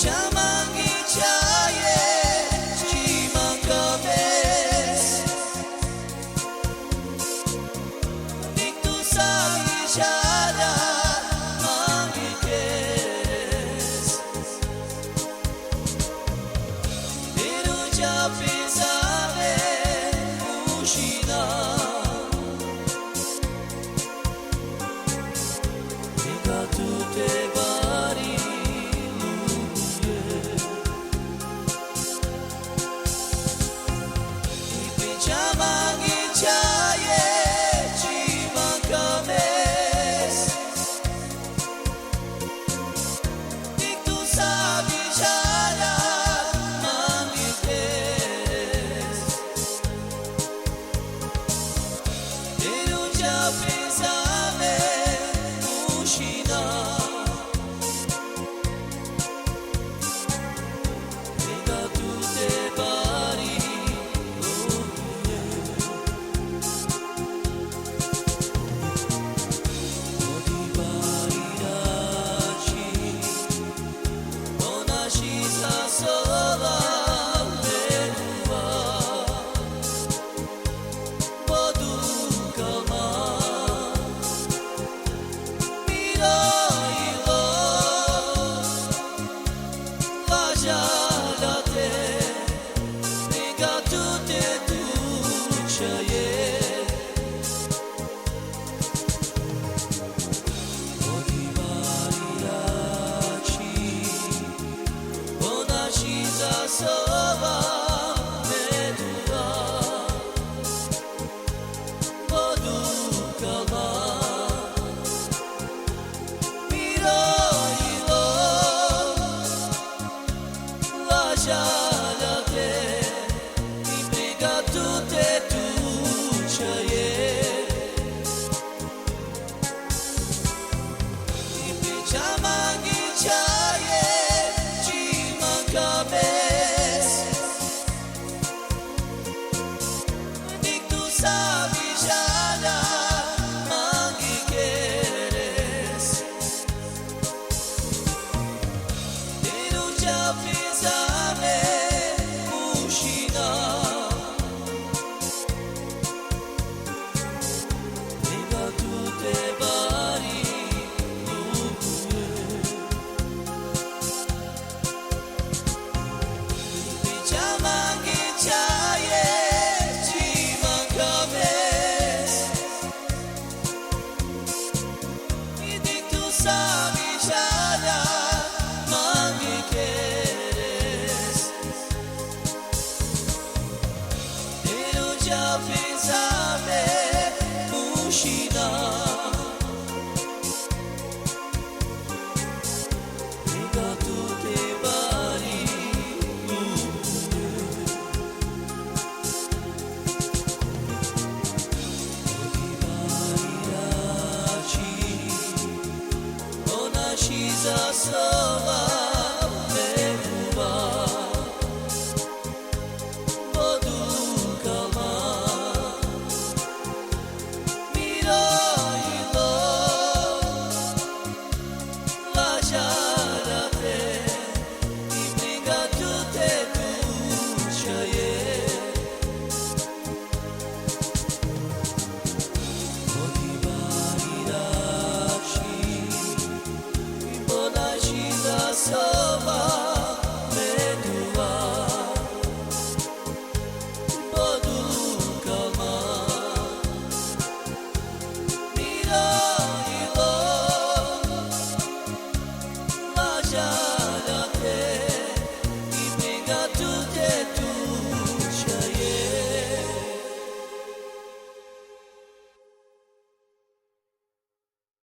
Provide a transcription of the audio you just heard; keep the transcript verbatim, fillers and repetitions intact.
Čamangi čaje, čhima ka bes. Dik tu sa bižalja mangi keres. Te ruža pe zame mušina. Nega tute bari lule. Ipi čamangi čaje, čhima ka bes. Dik tu sa bižalja mangi keres. Te ruža pe zame mušina. Nega tute bari lule. Odi bari rači, ona ši za sola me duva. Bodu kalma, miro ilo, lažalja te, nega tute tu čaje. Odi bari rači, ona ši za sola me duva. Bodu kalma, miro ilo, lažalja te, i briga tute tu čaje. Ipi čamangi čaje, čhima ka bes. Dik tu sa bižalja mangi keres. Te ruža pe zame mušina. Nega tute bari lule. Ipi čamangi čaje, čhima ka bes. Dik tu sa bižalja mangi keres. Te ruža pe zame mušina. Nega tute bari lule. Odi bari rači, ona ši za sola me duva. Bodu kalma, miro ilo, laža